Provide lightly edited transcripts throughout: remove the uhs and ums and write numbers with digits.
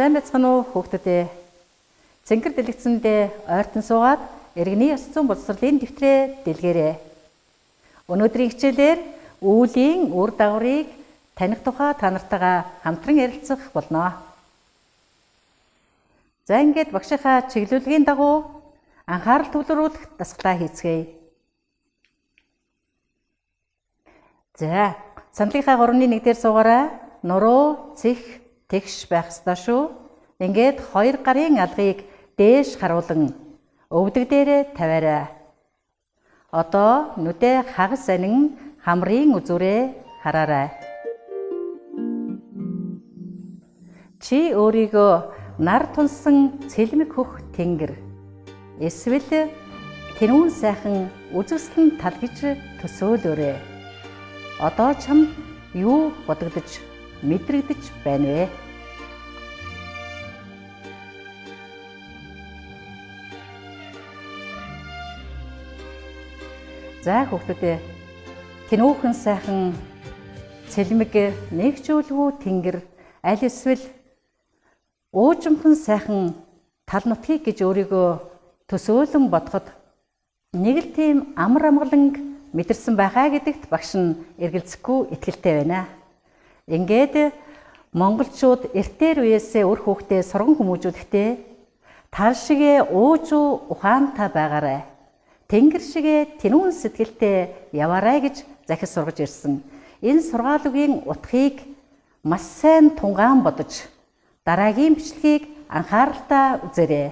Сайн байцгаана уу хүүхдүүдээ. Цэнгэр дэлгэцэндээ ойртон суугаад иргэний ёс зүйн боловсролын дэвтрээ дэлгээрэй. Өнөөдрийн хичээлээр үүлийн үр дагаврыг таних тухай та нартайгаа хамтран ярилцах болно. За ингээд багшийнхаа чиглүүлгийн дагуу анхаарал төвлөрүүлэх дасгалаа хийцгээе. За, сандлынхаа 3-1 дээр суугаарай. Нуруу, цэх, тэгш байх ёстой шүү. Ингээд хоёр гарын алгыг дээш харуулан өвдөг дээрээ тавиарай. Одоо нүдээ хагас анин хамрын үзүүрээ хараарай. Чи өөрийгөө нар тунсан цэлмэг хөх тэнгэр эсвэл тэрүүн сайхан үзэсгэлэн тал гэж төсөөлөөрэй. Одоо чамд юу бодогдож мэдрэгдэж байна вэ? За хүүхдүүдээ, тэнүүхэн сайхан цэлмэг нэг ч үлгүй тэнгэр аль эсвэл уужимхан сайхан тал нутгийг гэж өөрийгөө төсөөлөн бодоход нэг л тийм амар амгаланг мэдэрсэн байхаа гэдэгт багш нь эргэлзэхгүй итгэлтэй байна. Ингээд монголчууд эртээр үеэсээ үр хүүхдээ сурган хүмүүжүүлэхдээ тал шигээ уужуу ухаантай байгаарай. Тэнгэр шигээ тэнүүн сэтгэлтэй яваарай гэж захис сургаж ирсэн. Энэ сургаал үгийн утгыг маш сайн тунгаан бодож дараагийн бичлэгийг анхааралтай үзээрэй.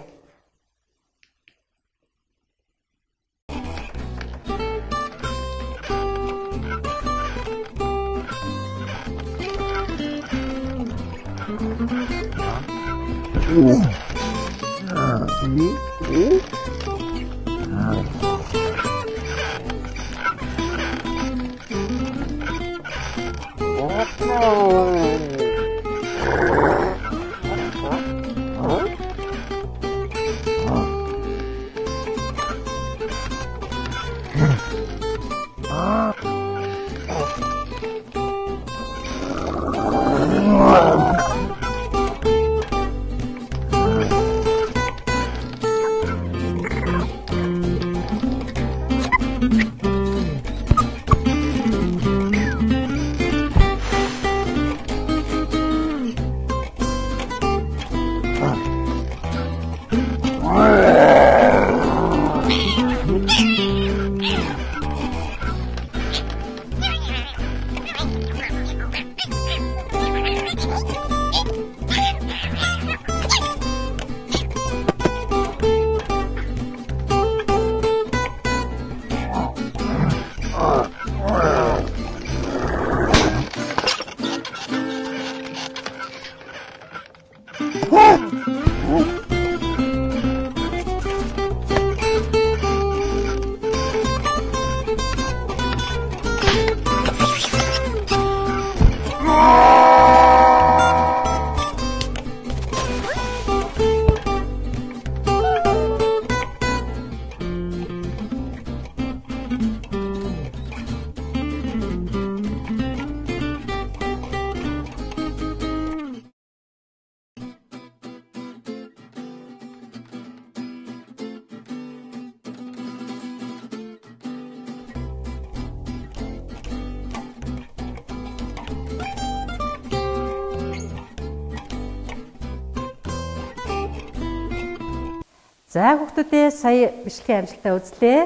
За хүүхдүүдээ, сая бичлэгийн амжилтаа үзлээ.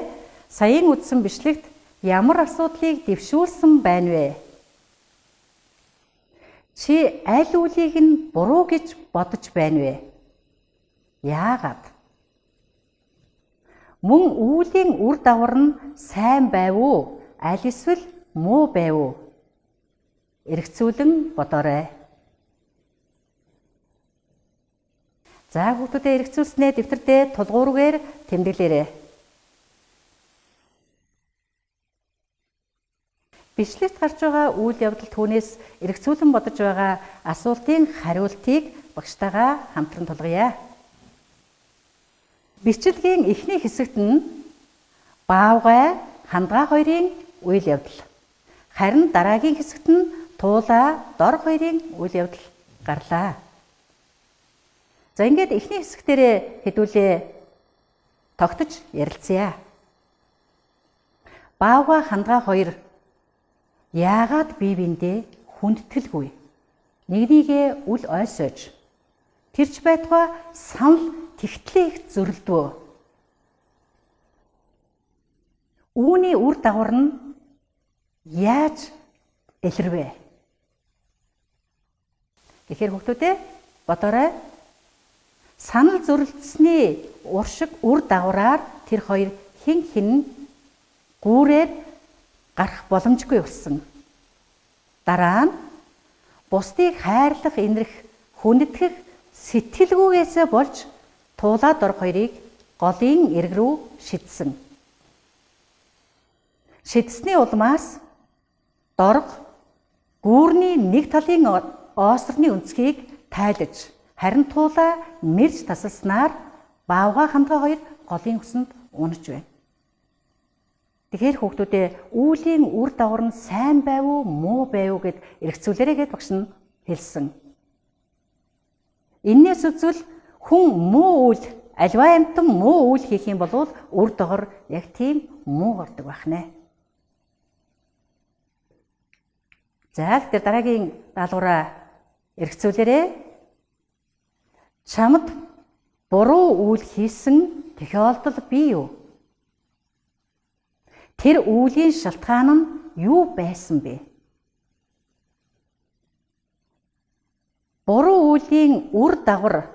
Саяын үзсэн бичлэгт ямар асуудлыг дэвшүүлсэн байна вэ? Чи аль үлийг нь буруу гэж бодож байна вэ? Яагаад? Мөн үүлийн үр дагавар нь сайн байв уу? Аль эсвэл муу байв уу? Эргэцүүлэн бодоорой. За хүүхдүүдээ, эргэцүүлснээ дэвтэрдээ тулгуургээр тэмдэглээрэй. Бичлэгт гарч байгаа үйл явдал түүнээс эргэцүүлэн бодож байгаа асуултын хариултыг багштайгаа хамтран тулгая. Бичлэгийн эхний хэсэгт нь баавгай, хандгай хоёрын үйл явдал. Харин дараагийн хэсэгт нь туулаа, дор хоёрын үйл явдал гарлаа. За ингээд эхний хэсэг дээрээ хэдүүлээ тогтож ярилцъя. Баавгай хандгай хоёр яагаад бие биендээ хүндэтгэлгүй нэгнийгээ үл ойсоож тэрч байтугай санал тэгтлээ их зөрөлдвөө. Үүний үр дагавар нь яаж илэрвэ? Тэгэхээр хүүхдүүдээ бодоорой. Санал зөрөлдсөний уршиг үр дагавраар тэр хоёр хэн хэн нь гүүрээр гарах боломжгүй болсон. Дараа нь бусдыг хайрлах, инэрх, хүндэтгэх сэтгэлгүйгээсээ болж туулаа дорг хоёрыг голын эрг рүү шидсэн. Шидсэний улмаас дорг гүүрний нэг талын оосрны өнцгийг тайлаж, харин туулаа мэрж тасалснаар баавгай хандгай хоёр голын хөсөнд унаж байна. Тэгэхээр хүүхдүүдээ үүлийн үр дагавар нь сайн байв уу, муу байв уу гэд эргэцүүлээрэй гэд багш нь хэлсэн. Эннээс үзвэл хүн муу үйл, аливаа амьтан муу үйл хийх юм бол үр дагавар яг тийм муу гардаг байх нэ. За тэгэхээр дараагийн даалгавраа эргэцүүлээрэй. Чамд буруу үйл хийсэн тохиолдол бий юу? Тэр үүлийн шалтгаан нь юу байсан бэ? Буруу үүлийн үр дагавар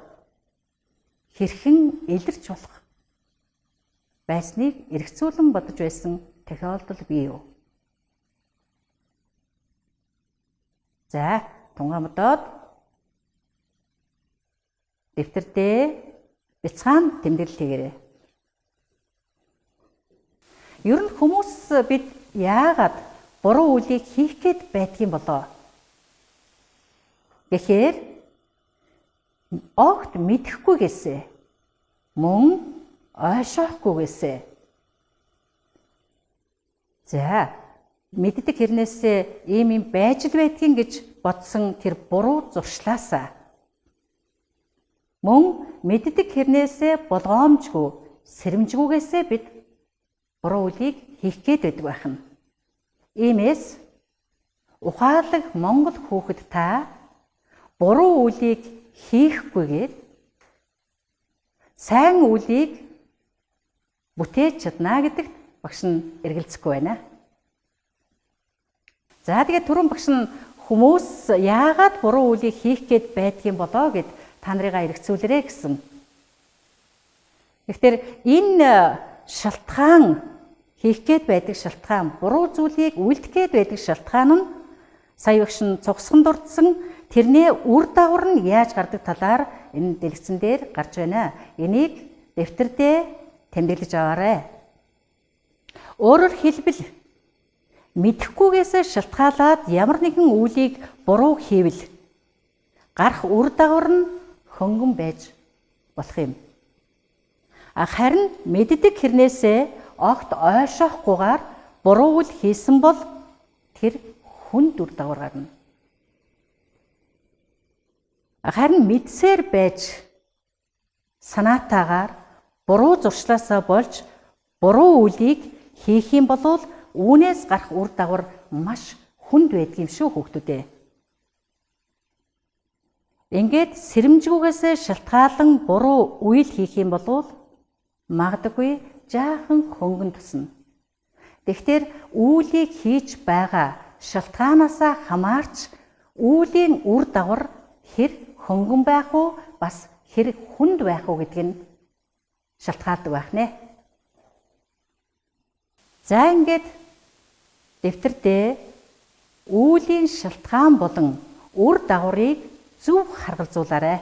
хэрхэн илэрч болох байсныг эргэцүүлэн бодож байсан тохиолдол бий юу? За, тунгаа модоод дэвтэрдээ бяцхан тэмдэглэл хийгээрэй. Ер нь хүмүүс бид яагаад буруу үйлийг хийх гээд байдгийн болоо? Гэхээр огт мэдэхгүйгээсээ мөн ойшоохгүйгээсээ. За, мэддэг хэрнээсээ ийм юм байж л байдгийн гэж бодсон тэр буруу зуршлаасаа мөн мэддэг хэрнээсээ болгоомжгүй сэрэмжгүйгээсээ бид буруу үйлийг хийх гээд байдаг байх нь. Иймээс ухаалаг монгол хүүхэд та буруу үйлийг хийхгүйгээр сайн үйлийг бүтээж чадна гэдэгт багш нь эргэлзэхгүй байна. За тэгээд түрүүн багш нь хүмүүс яагаад буруу үйлийг хийх гээд байдгийн болоо гэд та нарыгаа эргэцүүлээрэ гэсэн. Тэгэхээр энэ шалтгаан хийх гээд байдаг шалтгаан, буруу зүйлийг үйлдэх гээд байдаг шалтгаан нь сая багш нь цугсхан дурдсан тэрний үр дагавар нь яаж гардаг талаар энэ дэлгэцэн дээр гарч байна. Энийг дэвтэрдээ тэмдэглэж аваарай. Өөрөөр хэлбэл мэдэхгүйгээсээ шалтгаалаад ямар нэгэн үйлийг буруу хийвэл гарах үр дагавар нь хөнгөн байж болох юм. Харин мэддэг хэрнээсээ огт ойшоохгүйгээр буруу үйл хийсэн бол тэр хүнд үр дагавар гарна. Харин мэдсээр байж санаатаагаар буруу зуршлаасаа болж буруу үйлийг хийх юм бол үүнээс гарах үр дагавар маш хүнд байдаг юм шүү хүүхдүүдээ. Ингээд сэрэмжгүйгээсээ шалтгаалan буруу үйл хийх юм бол магадгүй жаахан хөнгөн тусна. Тэгэхээр үйлийг хийж байгаа шалтганаасаа хамаарч үүлийн үр дагавар хэр хөнгөн байх уу, бас хэр хүнд байх уу гэдг нь шалтгаалдаг байх нэ. За ингээд дэвтэрдээ үүлийн шалтгаан болон үр дагаврыг зөв харгалзуулаарай.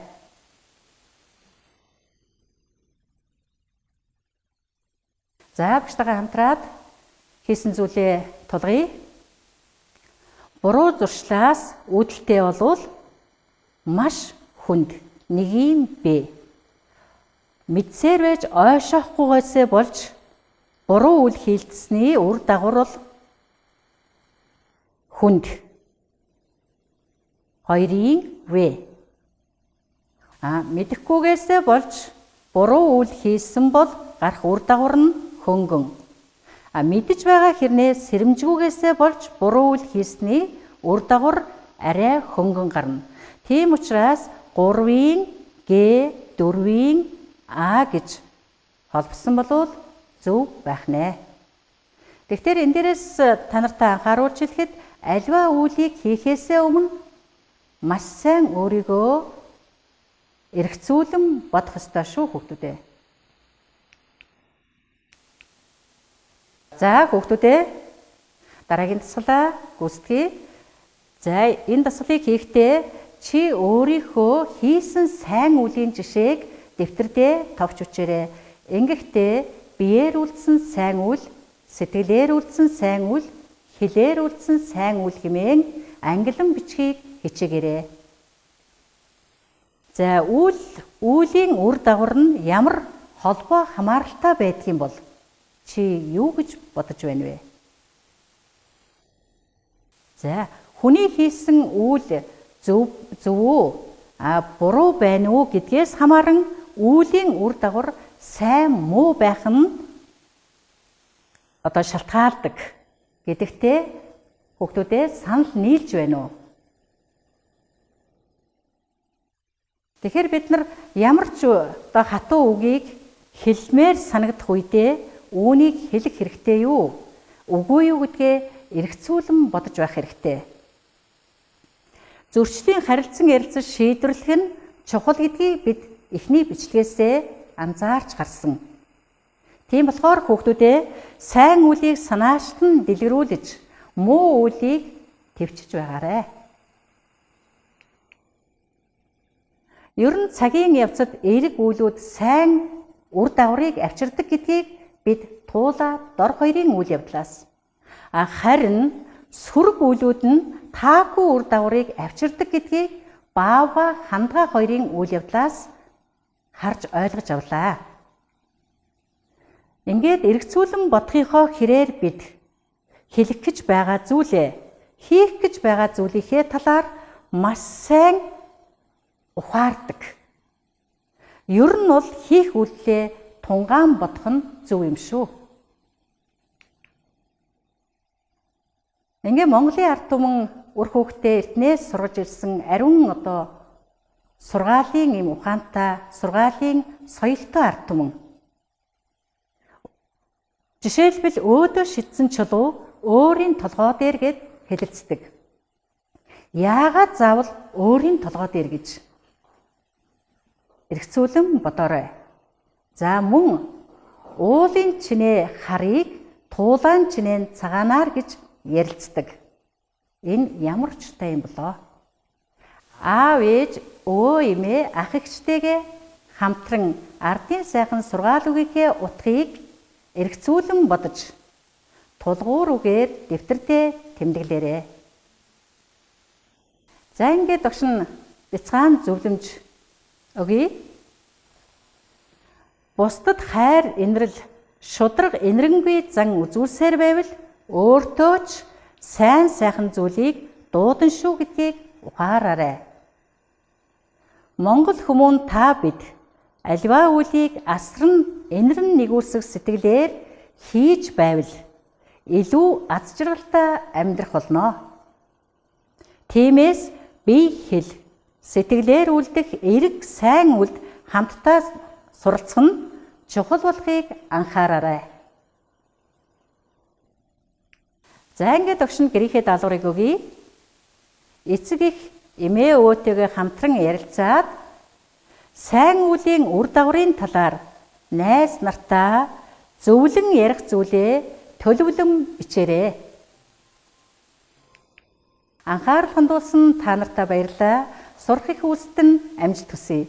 За багштайгаа хамтраад хийсэн зүйлээ тулгая. Буруу зуршлаас үүдэлтэй болвол маш хүнд нэг юм бэ. Мэдсээр байж ойшоохгүйгээсээ болж буруу үйл хийлдсэний үр дагавар бол хүнд. Хоёрын В. Мэдэхгүйгээсээ болж буруу үйл хийсэн бол гарах үр дагавар нь хөнгөн. Мэдэж байгаа хэрнээ сэрэмжгүйгээсээ болж буруу үйл хийсний үр дагавар арай хөнгөн гарна. Тийм учраас 3-ын Г 4-ийн А гэж холбосон болвол зөв байх нэ. Тэгэхээр энэ дээрээс та нартай анхааруулж хэлэхэд альва үйлийг хийхээсээ өмнө маш сайн өөрийгөө эргцүүлэн бодох ёстой шүү хүүхдүүд ээ. За хүүхдүүд ээ, дараагийн дасгалаа гүйцэтгэе. За энэ дасгалыг хийхдээ чи өөрийнхөө хийсэн сайн үлийн жишээг дэвтэрдээ товч бичээрэй. Ингэхдээ биеэр үйлдсэн сайн үйл, сэтгэлээр үйлдсэн сайн үйл, хэлээр үйлдсэн сайн үйл хэмээн ангилан бичгийг хичээгээрэй. За үүлийн үр дагавар нь ямар холбоо хамааралтай байдгийг бол чи юу гэж бодож байна вэ? За хүний хийсэн үйл зөв үү, буруу байна уу гэдгээс хамааран үүлийн үр дагавар сайн муу байх нь одоо шалтгаалдаг гэдэгтээ хүүхдүүдээ санал нийлж байна уу? Тэгэхээр бид нар ямар ч одоо хатуу үгийг хэлмээр санагдах үедээ үүнийг хэлэх хэрэгтэй юу? Үгүй юу гэдгээ эргцүүлэн бодож байх хэрэгтэй. Зөрчлийн харилцан ярилцаж шийдвэрлэх нь чухал гэдгийг бид эхний бичлэгээсээ анзаарч гарсан. Тийм болохоор хүүхдүүдээ сайн үлийг санаачлан дэлгэрүүлж муу үлийг төвчж байгаарай. Ер нь цагийн явцад эерэг үйлүүд сайн үр дагаврыг авчирдаг гэдгийг бид туулаа дор хоёрын үйл явдлаас. Харин сөрөг үйлүүд нь таагүй үр дагаврыг авчирдаг гэдгийг баава хандгаа хоёрын үйл явдлаас харж ойлгож авлаа. Ингээд эргцүүлэн бодохынхоо хэрээр бид хэлэх гэж байгаа зүйлээ, хийх гэж байгаа зүйлийнхээ талаар маш сайн ухаардаг. Ер нь бол хийх үйлдэлээ тунгаан бодох нь зөв юм шүү. Ингээ Монголын ард түмэн үр хүүхдээ эртнээс сургаж ирсэн ариун одоо сургаалын юм ухаантай, сургаалын соёлтой ард түмэн. Жишээлбэл өөдөө шидсэн чулуу өөрийн толгой дээр гэд хэлэлцдэг. Яагаад заавал өөрийн толгой дээр гэж эргцүүлэн бодоорой. За мөн уулын чинээ харыг туулаан чинээ цагаанаар гэж ярилцдаг. Энэ ямар учиртай юм болоо? Аав ээж өвөө эмээ ах эгчтэйгээ хамтран ардын сайхан сургаал үгийнхээ утгыг эргцүүлэн бодож тулгуур үгээр дэвтэрдээ тэмдэглээрэй. За ингээд багш нь бяцхан зөвлөмж өгье. Бусдад хайр инрэл шударга инрэнгүй зан үзүүлсээр байвал өөртөө ч сайн сайхан зүйлийг дуудан шүү гэдгийг ухаараарай. Монгол хүмүүн та бид аливаа үйлийг асран инрэн нэгүүлсэх сэтгэлээр хийж байвал илүү аз жаргалтай амьдрах болно. Тиймээс бие хэл сэтгэлээр үлдэх эерэг сайн үлд хамтдаа суралцах нь чухал болохыг анхаараарай. За ингээд огшинд гэрийнхээ даалгаврыг өгье. Эцэг их эмээ өвөөтэйгээ хамтран ярилцаад сайн үлийн үр дагаврын талаар найз нартаа зөвлөн ярих зүйлээ төлөвлөн бичээрэй. Анхаарал хандуулсан та нартаа баярлалаа. Сурах их үүсэт нь амжилт хүсье.